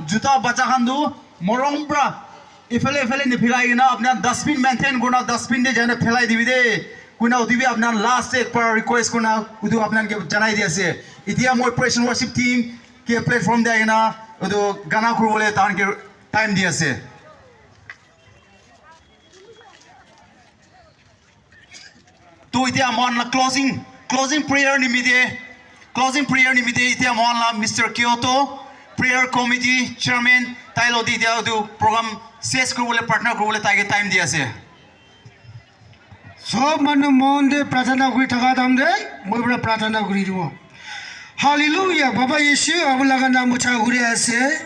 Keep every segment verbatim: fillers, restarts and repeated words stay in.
juta bacha khan tu morom pra ifale ifale niphirai kena apna dustbin maintain kurna dustbin te jaina phelai dibi de. Kuna uti bi apna last ek par request kurna utu apna ke janai di ase. Itia moi praise and worship team ke platform te aina utu gana kuribole tahan ke time di ase. To itia mohan la closing, closing prayer nimite, closing prayer nimite itia mohan la Mister Kyoto, prayer committee chairman, tai lo di itia utu program ses kuribole, partner kuribole tai ke time di ase. Sob manu mon de prarthana kuri thaka time de, moi para prarthana kuri dibo. Hallelujah, Baba Yesu, abu laga naam ucha kuri ase.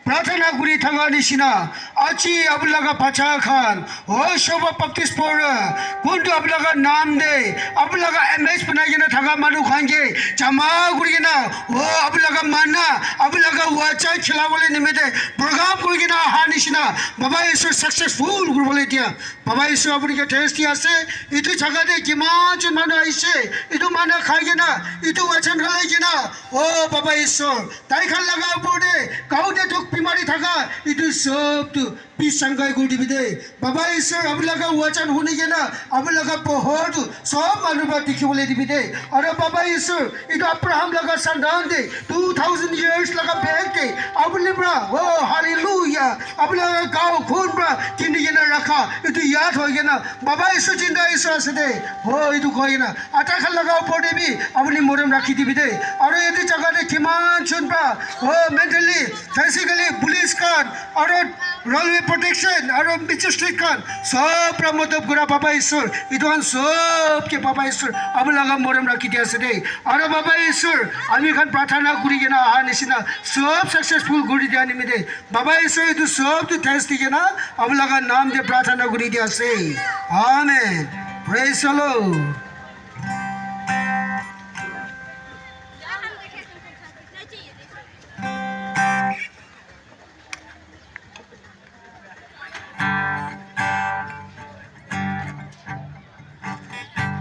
Prarthana kuri thaka nishina, aji abu laga bacha khan, o Shobha Baptist Pora, kuntu abu laga naam de, abu laga image banai kena thaka manu khan ke jama kuri kena, o abu laga mana, abu laga wacha khila bole nimite program kuri kena aha nishina, Baba Yesu successful kuri bole dia. Baba Yesu apuni ke thanks di ase. Itu jaga te kiman jon manu aise. Itu mana khai kena, itu wachan khalai kena. Oh, Baba Yesu, tai khan laga upor te, gao te dukh bimari thaka, itu sob tu peace sangai kuri dibi de. Baba Yesu, abu laga wachan huni kena, abu laga pohor tu sob manu ba dikhi bole dibi de. Aru Baba Yesu, itu Abraham laga santan de, two thousand years laga back te, apuni pra, oh, hallelujah. Apuni laga gao khun pra kini kena rakha, itu yad hoi kena, Baba Yesu jinda Yesu ase de. Oh, itu koi kena, ata khan laga upor te bi apuni morom rakhi dibi de. Aru yate jaga te kiman jon pra, oh, mentally, physically, police khan, aru railway protection, aru magistrate khan, sob pra madad kura Baba Yesu, itu khan sob ke Baba Yesu, apuni laga morom rakhi di ase de. Aru Baba Yesu, ami khan prarthana kuri kena aha nishina, sob successful kuri dia nimite. Baba Yesu itu sob tu thanks di kena, apuni laga naam de prarthana kuri di ase. Amen. Praise the Lord.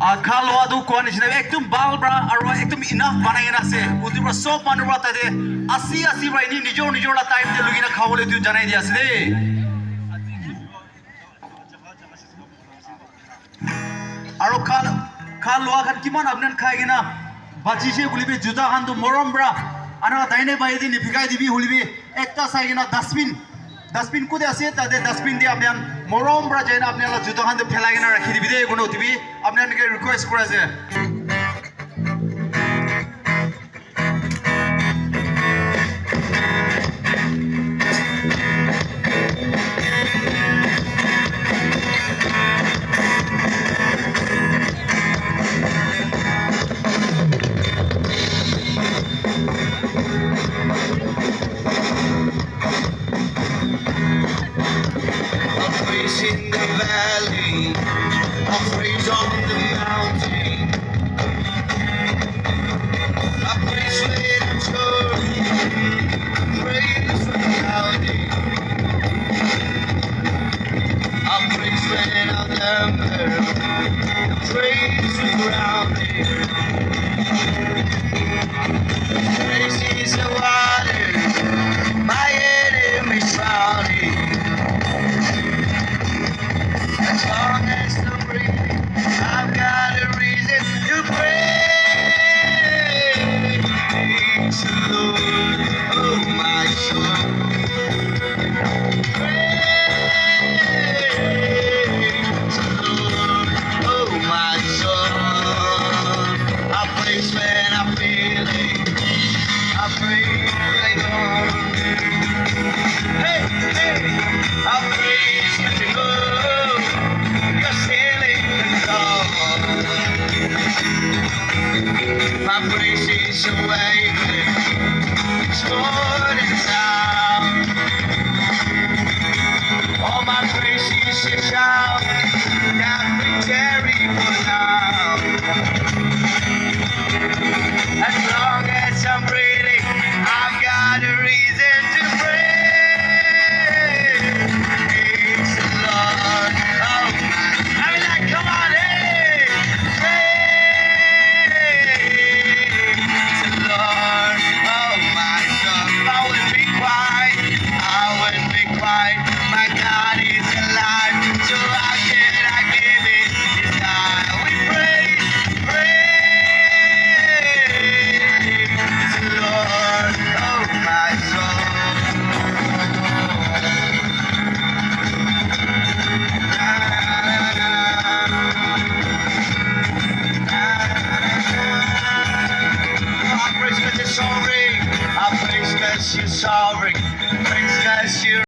Ah, kha loa tu koa nishina ekdum bhal pra aru ekdum enough banai kena ase. Utu pra sob manu pra tate asi asi pra ini nijor nijor la time te lugina khabole tu janai di ase de. Aru kha, kha loa khan kiman apni khan khai kena bachise buli bi juta khan tu morom pra ana daine baye di niphikai dibi huli bi ekta sai kena dustbin, dustbin kute ase tate dustbin te apni khan morom pra jaina apni khan la juta khan tu phelai kena rakhi dibi de kono dibi apni khan ke request kura ase. A praise in the valley, a praise on the mountain. A praise when I'm sure, praise when I'm doubting. A praise when I'm numbered, praise surrounding. Praise is the water, my enemies drowning. As long as I'm breathing, I've got a reason to praise the Lord. Oh, my soul, praise the Lord. Oh, my soul, I praise when I'm feeling. I praise the Lord. Hey, hey, I praise you, Lord. You're healing the Lord. My praise is a wave, it's more than sound. All my praise is a shout, that we carry for now. As long as I'm breathing, I've got a reason to praise the Lord. Oh, I mean, like, come on, hey! Praise the Lord, oh my soul. Come on, be quiet. Thanks, guys. Cheers.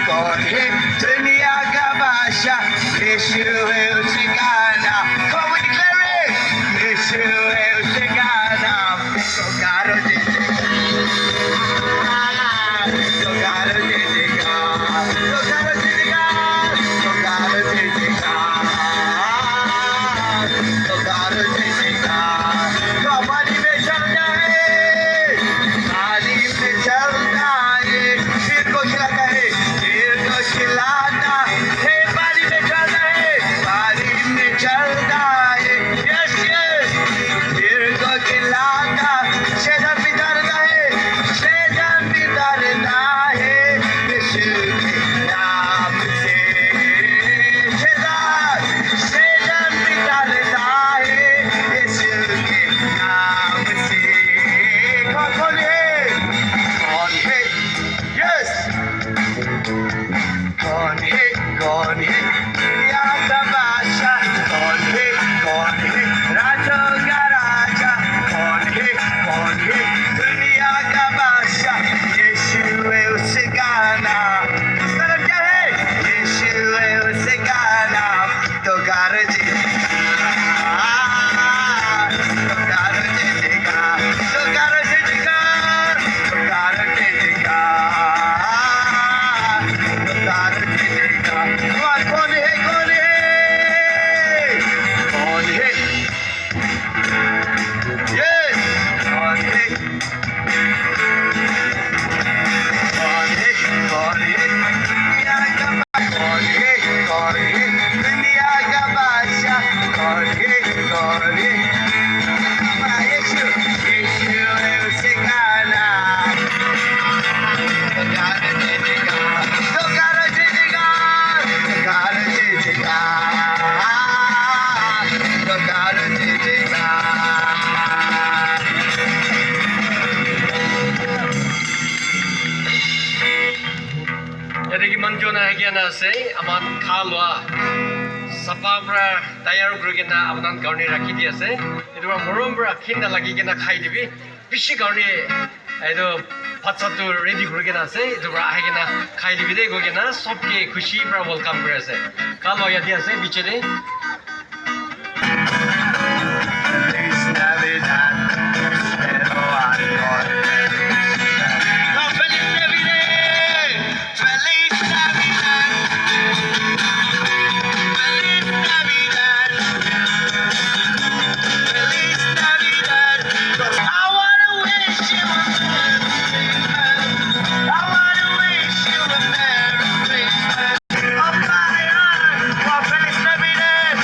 कौन है दुनिया का बादशाह? यीशु है उसका नाम। Come on, declare it. यीशु है उसका नाम। तो गारो दे देगा। तो गारो दे देगा। तो गारो दे देगा। तो गारो दे देगा। तो गारो दे देगा। तो पानी में चलता है। पानी में चलता है। तीर को खिलाता है। तीर को खिलाता है। पानी में चलता है। पानी में चलता है। Yes, yes. तीर को खिलाता, शैतान भी डरता है, शैतान भी डरता है यीशु के नाम से। शैतान, शैतान भी डरता है यीशु के नाम से। कौन, कौन है? कौन है? Yes. कौन है, कौन है दुनिया का बादशाह? कौन है, कौन है राजों का राजा? कौन है, कौन है दुनिया का बादशाह? यीशु है उसका नाम। उसका नाम क्या है? यीशु है उसका नाम। तो गारो दे देगा, तो गारो दे देगा, तो गारो दे देगा, तो गारो दे देगा, तो गारो दे देगा। कौन, कौन है, कौन है? कौन है? Yes, कौन है? कौन है, कौन है दुनिया का बा-, कौन है, कौन है दुनिया का बादशाह? कौन है, कौन है? यीशु, यीशु है उसका नाम। तो गारो दे देगा, तो गारो दे देगा, तो गारो दे देगा, तो गारो दे देगा। Yate kiman jon ahi kena ase, aman kha lua, sapa pra tayar kuri kena apan karne rakhi di ase. Etu pra morom pra khinda lagi kena khai dibi. Bishi karne etu bhat sat tu ready kuri kena ase. Etu pra ahi kena khai dibi de koi kena sob ke khushi pra welcome kuri ase. Kha lua yate ase biche de. Feliz Navidad, prospero año. No, feliz Navidad. Feliz Navidad. Feliz Navidad. Feliz Navidad. I wanna wish you a Merry Christmas. I wanna wish you a Merry Christmas. Oh, fire. Oh, feliz Navidad.